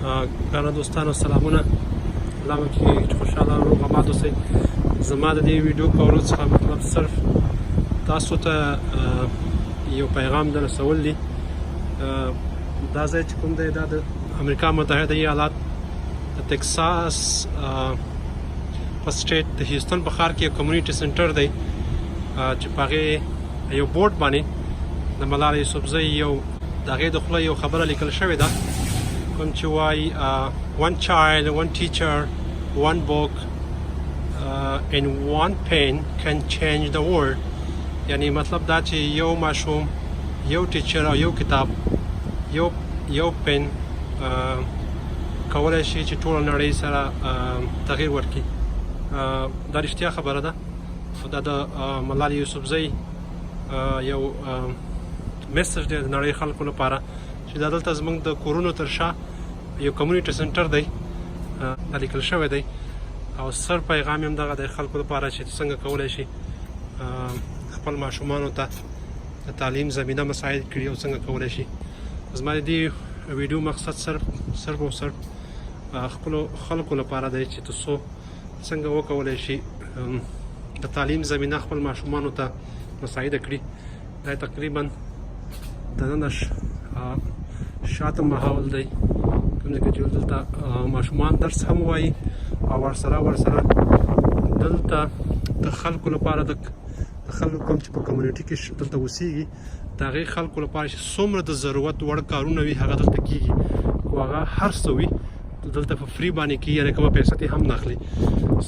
ګرانو دوستانو سلامونه، الله مو کې خوشحاله او روغ آباد اوسئ. زما د دې ویډیو کولو څخه مطلب صرف تاسو ته یو پیغام در رسول دي. دا ځای چې کوم دی، دا د امریکا متحده ایالات د تکساس په state د هیوستن په ښار کې یو community center دی چې په هغې یو بورډ باندې د ملاله یوسفزۍ یو د هغې د خوله یو خبره لیکل شوې ده، کوم چې وایي "One child, one teacher, one book and one pen can change the world." یعنی مطلب دا چې یو ماشوم، یو teacher او یو کتاب، یو pen کولای شي چې ټوله نړۍ سره تغییر ورکړي. دا رښتیا خبره ده. دا د ملالې یوسفزۍ یو message دی د نړۍ خلکو لپاره چې دا دلته زمونږ د کورونو تر شا یو community center دی، دا لیکل شوی دی. او سر پیغام هم دغه د خلکو لپاره چې څنګه کولای شي خپل ماشومانو ته د تعلیم زمینه مساعد کړي او څنګه کولای شي. زما د دې ویډیو مقصد صرف صرف او صرف خپلو خلکو لپاره دی چې تاسو څنګه وکولای شي د تعلیم زمینه خپل ماشومانو ته مساعده کړي. دا تقریبا دننه شاته ماحول دی، کوم ځای کې چې دلته ماشومان درس هم وایي او ورسره دلته د خلکو لپاره، د خلکو کوم چې په community کې دلته اوسېږي، د هغې خلکو لپاره چې څومره د ضرورت وړ کارونه وي، هغه دلته کیږي. خو هغه هر څه وي، دلته په free باندې کیږي، یعنې کومه پیسه ترې هم نه اخلي.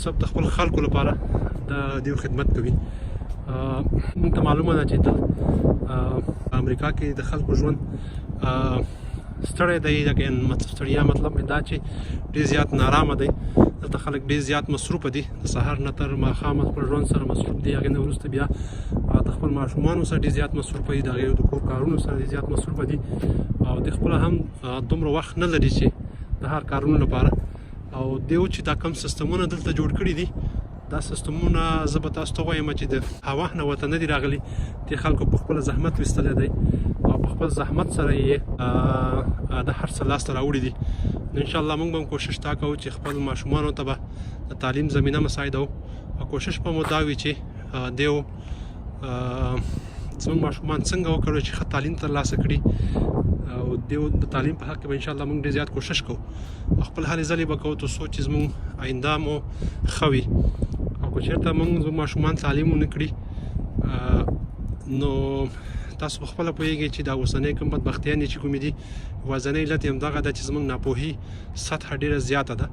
سب د خپل خلکو لپاره د دیو خدمت کوي. موږ ته معلومه ده چې د امریکا کې د خلکو ژوند ستړی دی. لکه مطلب ستړیا، مطلب مې دا چې ډېر زیات نارامه دی. دلته خلک ډېر زیات مصروف دي، د سهار نه تر ماښامه خپل ژوند سره مصروف دي. هغې نه وروسته بیا د خپل ماشومانو سره ډېر زیات مصروف دي، د هغې د کور کارونو سره ډېر زیات مصروف دي او د خپله هم دومره وخت نه لري چې د هر کارونو لپاره. او دیو چې دا کم سیستمونه دلته جوړ کړي دي، دا سیستمونه زه به تاسو ته وایم چې د هوا نه ورته نه دي راغلي. دې خلکو په خپله زحمت ویستلی دی او په خپل زحمت سره یې د هر څه لاسته راوړي دي. نو انشاءالله موږ به هم کوشش دا کوو چې خپل ماشومانو ته به د تعلیم زمینه مساعدو او کوشش به مو دا وي چې دیو زموږ ماشومان څنګه وکړو چې ښه تعلیم ترلاسه کړي. او دیو د تعلیم په حق کې به انشاءالله موږ ډېر زیات کوشش کوو او خپل هلې ځلې به کوو، تر څو چې زموږ آینده مو ښه وي. او که چېرته موږ زموږ ماشومان تعلیم ونه کړي، نو تاسو په خپله پوهېږئ چې دا اوسنۍ کوم بدبختیانې چې کومې دي، یوازنۍ علت یې همدغه ده چې زموږ ناپوهي سطحه ډېره زیاته ده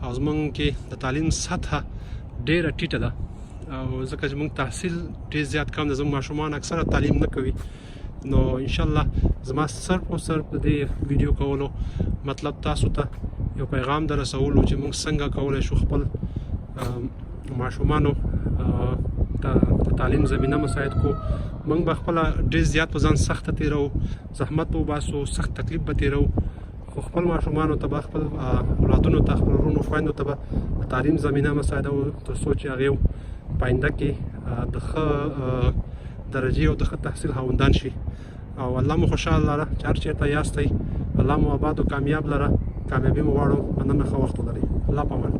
او زموږ کې د تعلیم سطحه ډېره ټیټه ده. او ځکه چې موږ تحصیل ډېر زیات کم ده، زموږ ماشومان اکثره تعلیم نه کوي. نو انشاءالله زما صرف او صرف د دې ویډیو کولو مطلب تاسو ته یو پیغام در رسولو چې موږ څنګه کولی شو خپل ماشومانو ته د تعلیم زمینه مساعد کو. موږ به خپله ډېر زیات په ځان سخته تېرو، زحمت به وباسو، سخت تکلیف به تېرو، خو خپل ماشومانو ته به، خپل اولادونو ته، خپل وروڼو خویندو ته به د تعلیم زمینه مساعده و، تر څو چې هغې په آینده کې د ښه درجې او د ښه تحصیل خاوندان شي. او الله مو خوشحاله لره. چې هر چېرته یاستئ، الله مو آباد او کامیاب لره. کامیابي مو غواړم. مننه، ښه وخت ولرئ. الله په امان.